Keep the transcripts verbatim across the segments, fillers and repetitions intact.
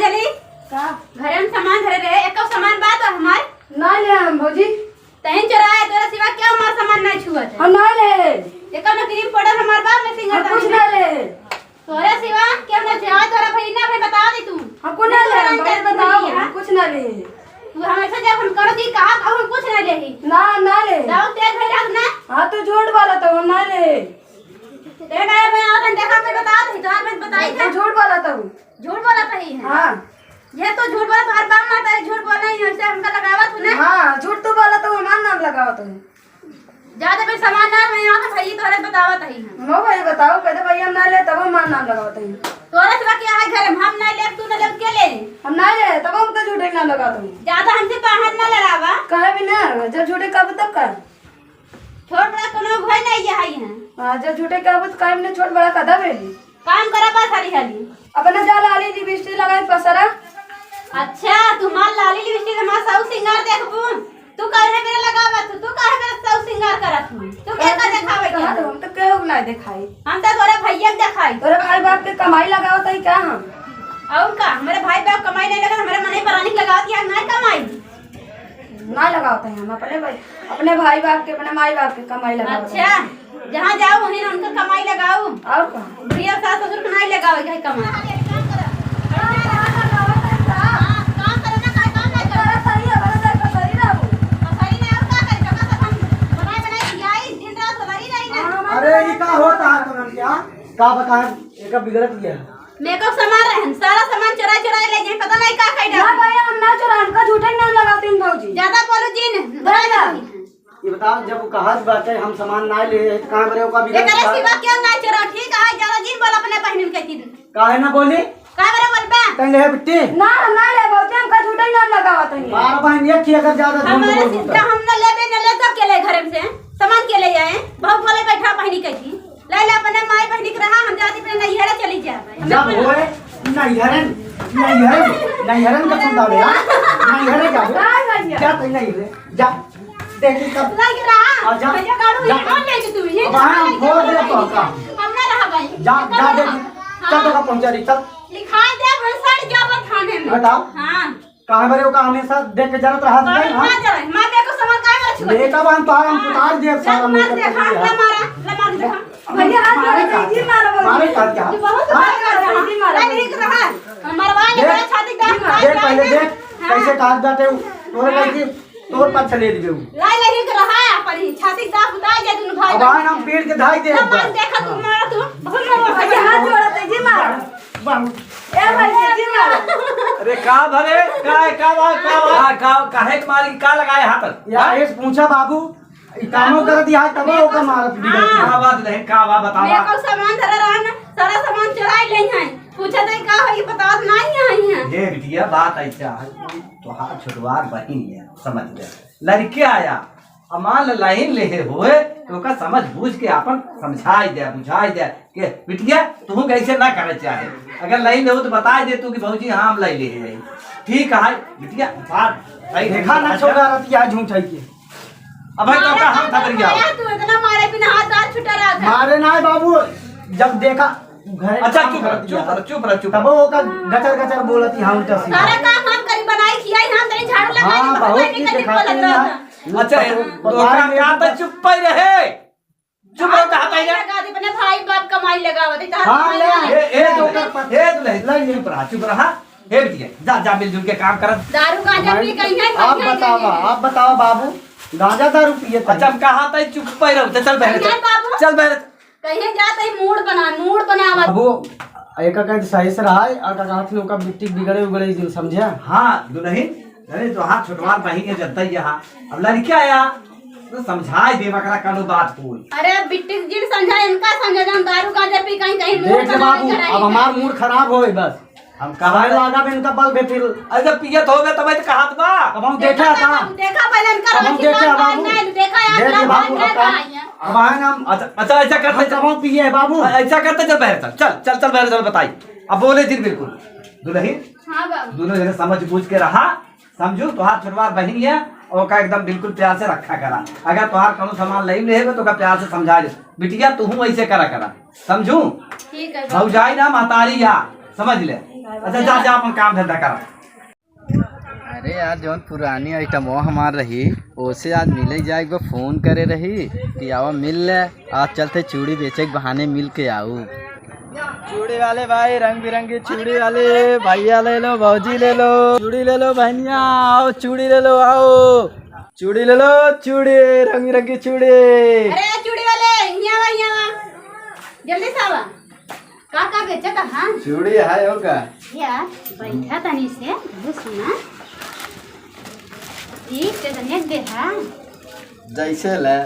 अरे, का? घरे में सामान धरे रहे, एको सामान बा तो हमार? ना ले हम भौजी। तहीं चोराए, तोरा सिवा केउ हमार सामान नाहीं छुअत है? हम ना ले। एको ना क्रीम पाउडर हमार बा, ना सिंगार हम कुछ ना ले। तोरे सिवा केउ ना छुआ, तोरा भाई ना भाई बता दे तू। हम कुछ ना ले, तोरा भाई अंदर बताओ, दुनिया। हम कुछ ना ले। तू हमेशा जब हम करो दी कहा, अब हम कुछ ना ले। ना, ना ले। जाओ तेल भाई रख ना। हाँ, तू झूठ बोला तो हम ना ले। तेल भाई मैं और देखा, मैं बता दे, तोरा मैं बताई तो था। झूठ बोला तो। झूठ बोलत रही है। हाँ। ये तो झूठ बोलत, तोहर बाप माता है, झूठ बोले ही, ऐसे हमका लगावत हूँ ना। हाँ, झूठ तू बोलत हो, हमार नाम लगावत हो। ज्यादा भी सामान ना, मैं यहाँ से भाई तोहरे बतावत ही है। नो भाई बताओ, कहते भाई हम ना ले, तब हमार नाम लगावत ही। तोरे सिवा क्या है घर में, हम ना ले, तू ना ले, के ले? हम ना ले, तब हम तो झूठे नाम लगावत ही। ज्यादा हमसे बाहर ना लड़ावा। कहे भी ना, जब झूठे कब तक कर। छोट बड़ा कोनो भय नहीं है यहाँ। हाँ, जब झूठे कब तक काम ने छोट बड़ा कदा बेली। काम करा बस हाली हाली। अपने जा लाली लिपस्टिक लगाई पसरा। अच्छा, तुम्हार लाली लिपस्टिक हमार साउ सिंगार देखबू। तू काहे मेरे लगावत हूँ? तू काहे मेरे साउ सिंगार करत हूँ? तू क्या कर देखावे के? कहा तो हम तो केहू ना देखाई। हम तो तोरे भैया के देखाई। तोरे भाई बाप के कमाई लगावत ही का हम? और का? हमारे भाई बाप कमाई नहीं लगत, हमारे मने परानी लगावत या ना कमाई। ना लगावत ही हम अपने भाई, अपने भाई बाप के, अपने माई बाप के कमाई लगावत ही। अच्छा। जहाँ जाओ वहीं ना उनकर कमाई लगाओ। और का? बुढ़िया सास ससुर के नाई लगावे के है कमाई। अरे, ई का होता है तुमन क्या? का बताएं, एका बिगड़त गया है। मेकअप सामान रहन, सारा सामान चुरा चुरा ले जाए, पता नहीं का खाई ना डाल। भैया, हम ना चुरा, हमका झूठे नाम लगावत ही भौजी। ज्यादा बोलो जिन, भैया। ये बताओ, जब वो कहत बाटे हम सामान ना ले, तो काहे बरे ओका बिगड़ एकरे गया? सिवा केउ ना चोरा, ठीक है, ज्यादा जिन बोल अपने बहिन के चीज। काहे ना बोली? काहे बरे बोलबे? तैं ले बिट्टी? ना, हम ना ले, बहुते हमका झूठे ही नाम लगावत है। बारह बहिन एक ही अगर ज्यादा झूठ हमारे बोल सिद्धा तो। हम ना लेबे, ना ले तो के ले घर में से, सामान के ले आए, बहुत बोले बैठा बहिनी के जी। ले ले, अपने माई बहिनी के रहा, हम जाती अपने नैहरे चली जा। जब होए, नैहरन, नैहरन, नैहरन का सुनता बे, हाँ? नैहरे जाबे। का भैया? जा तैं नैहरे, जा। देखी तब। लग रहा। आ, जा। भैया गाड़ू जा। ये कौन लेके तू? ये अब हाँ, कौन लेके फोड़ तू? दे तो का? हम ना रहा भाई। जा, हम जा ना दे। रहा। चल हाँ। तो का पहुंचा रही, चल। लिखाई दे, भैंसा जाबो थाने में। बताओ। हाँ। काहे बरे ओका हमेशा देख के जरत रहत है, हाँ? ना जरे, मार दे को सामान काहे बरे छुआ? बेटा बहन तो हम उतार दिए सारा मार मेकअप दे, के हाँ, लिए, ला हाँ। मारा, ला मार दे, हाँ। भैया, हाथ मारे मारा, काट जी, मारा, मारे काट क्या? तू बहुत हाँ? मार कर रहा, जी, मारा। नहीं, नहीं रहा। हम मरवा ले, देख, मेरा छाती दाब, देख, दाब, पहले दाब। देख, हाँ। कैसे काट जाते हो? तोरे हाँ। कहीं की, तोर पक्ष ले दिबे। ला, नहीं रहा, पर ही छाती दाब, दाब, जा, दोनों भाई अब बहन। आए हम पीट के धाई दे ला, एक बार। मार, देखा, तू हाँ। मारा, तू बहुत मारा। भैया, हाथ जोड़ा, तेजी मारा। बाबू। ए भाई, तेजी मारा। अरे का भरे, का, का बा, का बा? का, का, काहे के मारी, का लगाए हाथ? यार, हाँ? ये पूछा बाबू, ई कामो करत यहाँ तबो ओका मारत बिगड़त है। का बात नहीं, का बा, बतावा। मेरे को सामान धरा रहा ना, सारा सामान चुराई ले हैं। पूछा तो का हो, ये बतावत नहीं है यहाँ। ये बिटिया, बात ऐसा है, तोहार छोटवार बहिन है, समझ ले। लड़के आया, अब मान ले लाइन लेहे होए, तो ओका समझ बूझ के आपन समझाई दे, बुझाई दे। के बिटिया, तू कैसे ना करे चाहे। अगर लाइन लेहू तो बताई दे तू कि भौजी, हाँ, हम लाई ले हैं। ठीक है, बिटिया, बात सही है। देखा ना, छोटा रहती है, झूठ है के। अब भाई, तो का हम खबर गया? मारा तू, इतना मारे बिना हाथ दांत छुटा रहा था। मारे ना है बाबू, जब देखा, घर अच्छा, काम चुप रह, करती चुप है। रह, चुप रह, चुप रह। तब वो का गचर गचर बोलती, हाँ, उल्टा सीधा। सारा काम हम करी, बनाई, खियाई, हम कहीं झाड़ू लगाई, हाँ, पता बहुत नहीं चीज कहीं दिखाती बोलत है रहा यार। था। अच्छा, तब ये वो तो बताई काम नहीं क्या था, देता। चुप ही रहे। चुप रहो, कहा था ये? लगा दे, अपने भाई बाप कमाई लगावत है, तो हाँ, हमारे ले। ए, ए, तो ए, तो ले, ले, चुप रहा, चुप रहा। हे बिटिया, जा, जा, मिलजुल के काम करत। दारू गांजा भाई, पी के यहाँ आप कहीं बतावा, गए। आप बतावा बाबू, गांजा दारू पिए थे? अच्छा, हम कहा था, चुप ही रहो, चल बहरे, चल। कहीं बाबू? चल बहरे। कहीं जात है, मूड बना, मूड बनावत। बाबू, एका कहीं सही से रहा है, और का कहत लोग का बिट्टी बिगड़े उगड़े दिन समझे? हाँ, दुल्हन, अरे, तोहार छोटवार बहिन है, जनता ही यहाँ। अब लड़के आया, तो समझाए दे, मकरा कानो बात कोई। अरे, बिट्टी जिन समझा, इनका समझा, जौन दारू गांजा पी कहीं, कहीं मूड देख ले बनावे बाबू, कराई अब का। हमार मूड खराब होए बस। हम कहा सारे लागा में इनका बल बे फिर। अरे, जब पियत होबे, तब तो कहत बा। अब हम देखा देखा था। बाबू, देखा पहले इनका अब हम रखी देखा बात बाबू। नहीं, देखा यार, देख ले ना बाबू, बात अब रहता का-, है यहाँ। अब आए ना हम। अच्छा, अच्छा, ऐसा करते हम चल। कब पिए बाबू? ऐसा करते चल, बहरे चल, चल, चल, चल, बहरे चल, बताई। अब बोले जिन बिल्कुल। दुल्हन, हाँ बाबू। दोनों जने समझ बूझ के रहा, समझू, तोहार छोटवार बहिन है, ओका एकदम बिल्कुल प्यार से रखा करा। अगर तोहार कौनो सामान लई लेहे, तो ओका प्यार से समझा दे, "बिटिया, तू हूँ ऐसे करा करा", समझू? ठीक है बाबू। भौजाई ना महतारी या, समझ ले। अच्छा, जा, जा, अपन काम धंधा करा। अरे यार, जौन पुरानी आइटम वो हमार रही, ओसे आज मिले जाए, एक बार फोन करे रही कि आवा मिल ले, आज चलते चूड़ी बेचे के बहाने मिल के आऊ। चूड़ी वाले भाई, रंग बिरंगी चूड़ी वाले भैया, ले लो, भौजी ले लो, चूड़ी ले लो बहनिया, आओ चूड़ी ले लो, आओ चूड़ी ले लो, चूड़ी, रंग बिरंगी चूड़ी। अरे चूड़ी वाले, यहाँ आवा, यहाँ आवा, जल्दी से आवा। का का बेचत हा? चूड़ी है, और का? या, बैठा तनी से, बहुत सुना। ई केतने के दे हा? जैसे ले,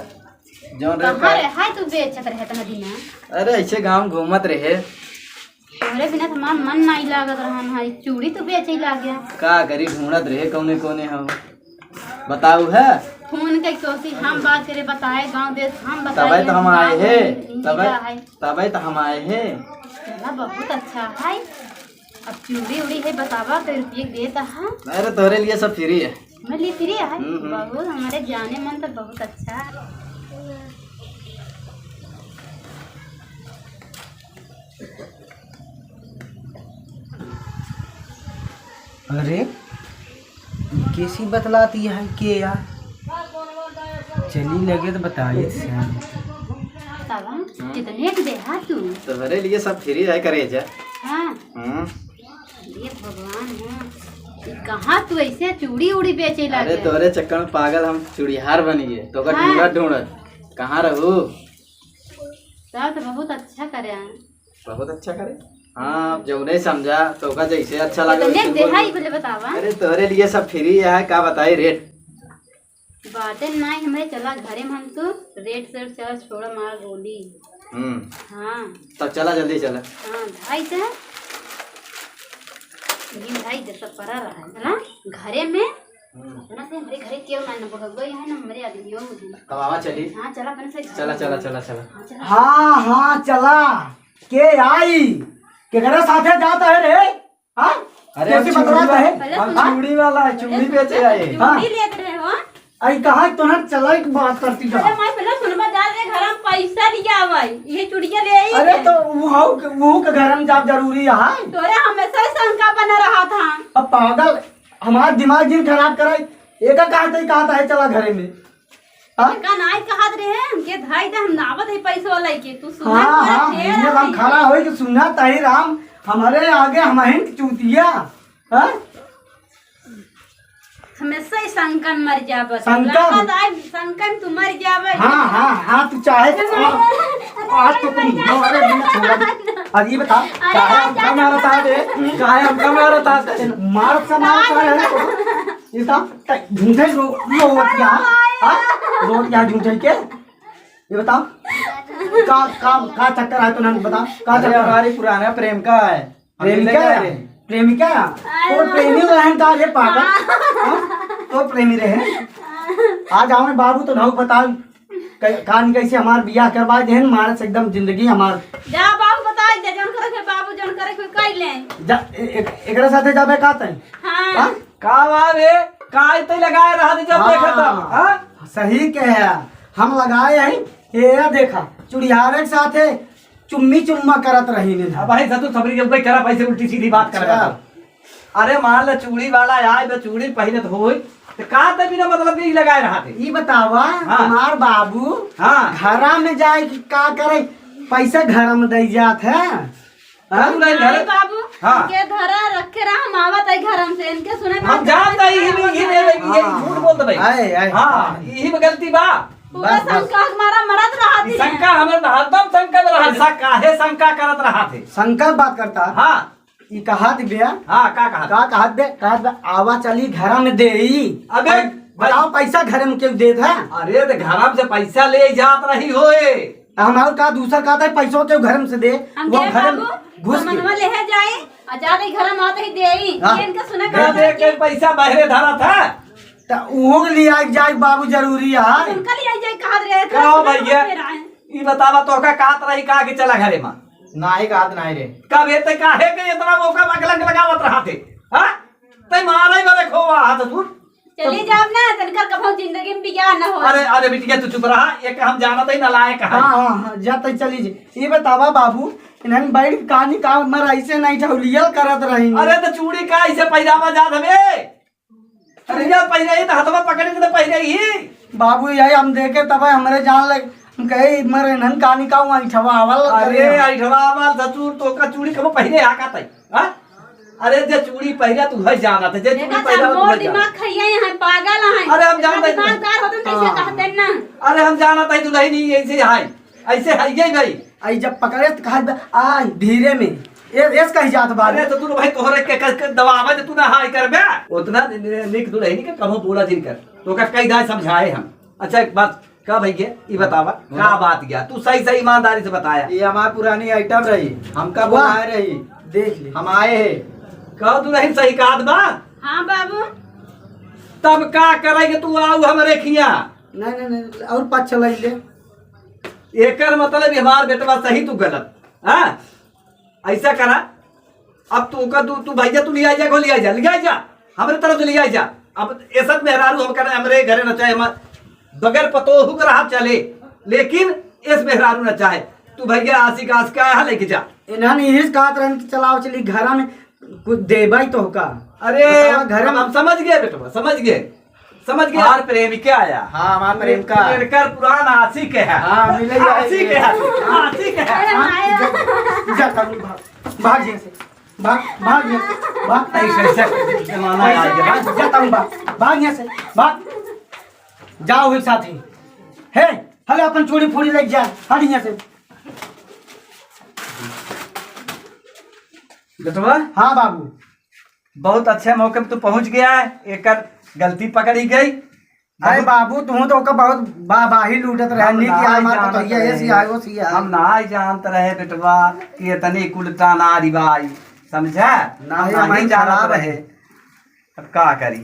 जौन रे कहाँ का रे, हाय तू बेचत रहे तना दिना? अरे, ऐसे गाँव घूमत रहे। तोहरे बिना तो हमार मन नहीं लागत रहन है, चूड़ी तू बेचे लागे। का करी, ढूंढत रहे कौने कौने हो। बताऊ है? फोन के कोशिश हम बात करे, बताए गाँव देश हम बताए, तबे तो हम आए हैं, तबे, तबे तो हम आए हैं। चला, बहुत अच्छा है। अब चूड़ी उड़ी है, बतावा, तो रुपये देता है। अरे, तोहरे लिए सब फ्री है। मेरे लिए फ्री है? हम्म, हम्म। बहुत, हमारे जाने मन तो बहुत अच्छा है। अरे, ई कैसी बतलाती है के यार? चली लगे तो बताई से। साला, हम्म। कितने के दे हा तू? तोहरे लिए सब फ्री है, करे जा। हाँ। हम्म। ये भगवान है, ई कहाँ तू ऐसे चूड़ी उड़ी बेचे अरे, लागे? तोहरे चक्कर में पागल हम चूड़ीहार बनी गए, तो हाँ। ढूंढत ढूंढत कहाँ रहू? तब तो बहुत अच्छा करे हैं। बहुत अच्छा करे। हाँ, अब जौने समझा, तोका जैसे अच्छा लगे, तो वैसे देख दे, बोल। हाँ, ई पहले बतावा। अरे, तोहरे लिए सब फ्री है, का बताई रेट? बाटे नाई हमरे, चला घरे में, हम तो रेट सेट चला, छोड़ा मार गोली। हम्म। हाँ। तब चला, जल्दी चला। हाँ, भाई से। ये भाई जैसा पड़ा रहा है, चला घरे में। हम्म। अपना से हमरे घरे केहू ना, ना बहगो यहाँ, ना हमरे आदमियों में। तब आवा चली। हाँ, चला अपने से घर चला, में। चला, चला, चला। हाँ, चला। हाँ, हाँ, चला। के आई? केकरे साथे जाता है रे? हाँ? अरे, कैसे हम बतलाता चूड़ी है? वाला, पहले हम सुना। चूड़ी वाला है, चूड़ी पहले बेचे सुना, आए। हाँ। चूड़ी लेत रहे हो? आई कहाँ तोहर चलाई के बात करती जा? अरे माई, पहले सुनबा, जा रे घर में पैसा लिया आवाई, ये चूड़िया ले आई अरे है। तो वो, वो के घर में जाब जरूरी है? तोरे हमेशा ही शंका बना रहा था। अब पागल, हमार दिमाग जिन खराब कराई, एका कहते ही कहता है चला घरे में। हाँ? का नाई कहत रहे, हमके धाई दे, हम नावत है पैसवा लेके, तू सुना हाँ, तोरा हाँ, फेर ये हम आई। खड़ा होई कि सुना ताही राम, हमारे आगे हमहिन की चूतिया, हाँ? हमेशा ही शंकन मर जाबे। शंकन? लगा तो आई, शंकन तू मर जाबे। हाँ, हाँ, हाँ, तू चाहे तो, अरे, आज तो तुम, अरे, अरे, नहीं छोड़ा। अब ये बता, अरे, काहे आज हमका जा मारा था बे? काहे हमका मारा था? मार से मार का है? ये बता, झूठे रो-, रोवत क्या? हाँ? रोवत क्या झूठे के? ये बताओ, का, का, का चक्कर है, तू नाम बताओ, का अरे, चक्कर है? हमारी पुराना प्रेम का है। हम प्रेमिका मिलने गए है? रहे। प्रेमिका? अरे। तो प्रेमी रहन का रे पागल? हाँ। हाँ? तो प्रेमी रहे। आज आओ ने बाबू, तो नाऊ बताओ, क-, कान कैसे हमार बियाह करवा देहन, मारे से एकदम जिंदगी हमार। जा बाबू बताई दे, जौन करे के बाबू, जौन करे के कई ले। जा, ए-, ए-, एकरा साथे जाबे का तैं? हाँ। हाँ? का बा बे? का इतने लगाए रहा थे जब हाँ। देखा था? हाँ? सही कहे, हम लगाए हैं। ये देखा, चुड़ियारे के साथे चुम्मी चुम्मा करत रही ने। अब भाई सतु सबरी के ऊपर करा पैसे उल्टी सीधी बात कर अच्छा। रहा था। अरे मान ले चूड़ी वाला आए बे, चूड़ी पहनत होई, तो का ते बिना मतलब के ही लगाए रहा थे? ई बतावा, हाँ। हमार बाबू हाँ। घरा में जाए कि का करे, पैसा घर में दे जात है। हाँ? तू नहीं नहीं घर बाबू, हाँ। इनके धरा रखे रहा, हम आवत है घर से, इनके सुने हम ना जानता ही नहीं, ये नहीं, ये हाँ। झूठ बोलते भाई। आए, आए। हाँ, यही में गलती बा। पूरा बस, बस। शंका हमारा मरत रहा ई थी। शंका हमें हरदम शंका में रहा, ऐसा काहे शंका करत रहा थे? शंका बात करता। हाँ। ई कहा थी भैया? हाँ, का कहा? का कहा दे? कहा दे, आवा चली घर में देई। अबे, अब बताओ, पैसा घर में क्यों देत है? अरे, तो घर में से पैसा ले जात रही होए। हम और का दूसर का था, पैसों के घर में से दे, हम वो दे घर में बाबू, घुस के। मनवा ले है जाए, आ जा दे घर में आते ही देई। हाँ। ये इनका सुना दे, का दे के पैसा बहरे धरा था। त उहो के लिए आइ जाए बाबू जरूरी है। उनका लिए आइ जाए कहा रहे, का हो भैया? मेरा है। ई बतावा तो का कहत रही का कि चला घरे में? नाही कहत नाही रे। कब ये ते काहे के इतना मौका मकलंग लगावत रहा थे? हाँ? ते मारे बरे खोवा हाथ तू। चली जाब ना, तनकर कभो जिंदगी में बियाह न हो। अरे, अरे बिटिया, तू चुप रहा, एक हम जानत ही नालायक है। हाँ, हाँ, हाँ, जाते चली जी। ये बतावा बाबू, इन्हन बैठ के कहानी का मर ऐसे नहीं ठौलियल करत रही। अरे तो चूड़ी का ऐसे पहिरावा जात हवे? अरे यार, पहिरे ही तो हथवा पकड़ के तो पहिरे ही। बाबू, यही हम देखे तब हमरे जान लग, हम कहे, "मरे नन कानी का वहाँ ठवावल अरे करे।" अइठवावल ससुर, तो का चूड़ी कब पहिरे हा का तई? हाँ? अरे जे चूड़ी पहिरा तू है जाना थे, जे चूड़ी देखा पहिरा था, तू मोर है जाना। दिमाग खइया यहाँ पागल है। अरे हम जानत ही दिमागदार होते कैसे हाँ। कहते ना। अरे हम जानत ही दुलहिन ही ऐसे है, ऐसे है ये भाई। आई जब पकड़े तो कहा, "आ धीरे में।" ए, एस कही जात बात। अरे तो तू भाई तोहरे के, के, के दबावा जे तू ना हाय करबे। उतना नि-, नि-, निक दुलहिन के कभो बोला जिन कर। तो का कई दाय समझाए हम। अच्छा एक बात, का भैया, ई बतावा, का बात गया? तू सही सही ईमानदारी से बताया। ये हमार पुरानी आइटम रही, हमका वाह। बुलाए रही। देख ले। हम आए हैं। कहो दुलहिन सही कहत बा? हाँ बाबू। तब का करे के तू आऊ हमरे खिया? नहीं, नहीं, नहीं, और पाँच चलाई ले। एकर मतलब ये हमार बेटवा सही तू गलत, हाँ? ऐसा करा, अब तू का, तू, तू भैया तू लिया जा, को लिया जा, लिया जा, हमरे तरफ से लिया जा। अब ऐसा मेहरारू हम करे, हमरे घरे न चाहे, हम बगैर पतोहू के रहा चले, लेकिन इस मेहरारू न चाहे। तू भैया आशिक आशिक का यहाँ लेके जा। इन्हन यही कहत रहन कि चलाओ चली घरा में कुछ देबा ही तो का। अरे बतावा, हम, घरे हम, में हम समझ गए बेटवा, समझ गए, समझ गए। हमार प्रेमिका आया। हाँ, हमार प्रेमिका। एकर पुरान आशिक है। हाँ, मिले ही आशिक आए। है, आशिक है। अरे हाँ, माया। जा, जा, तब भाग, भाग यहाँ से। भाग, भाग यहाँ से। भाग। ऐसे, ऐसे जमाना आ गया। भाग, जा, तब भाग। भाग यहाँ से। भाग। जाओ एक साथी। हे, हले अपन चूड़ी फूड़ी लेके जा। हट यहाँ से। बेटवा? हाँ बाबू। बहुत अच्छे मौके पे तू पहुँच गया है, एकर गलती पकड़ी गई। अरे बहुत बाबू, तू तो ओकर बहुत वाहवाही लूटत रहे, हम नी कि नाई हमार जानत पतोहिया रहे। ऐसी आए, वैसी आए। हम नाई जानत रहे बेटवा कि इतनी कुल ताना रिवाई, समझा? नाई, हम नाई हमारी जानत खराब रहे। है। अब का करी?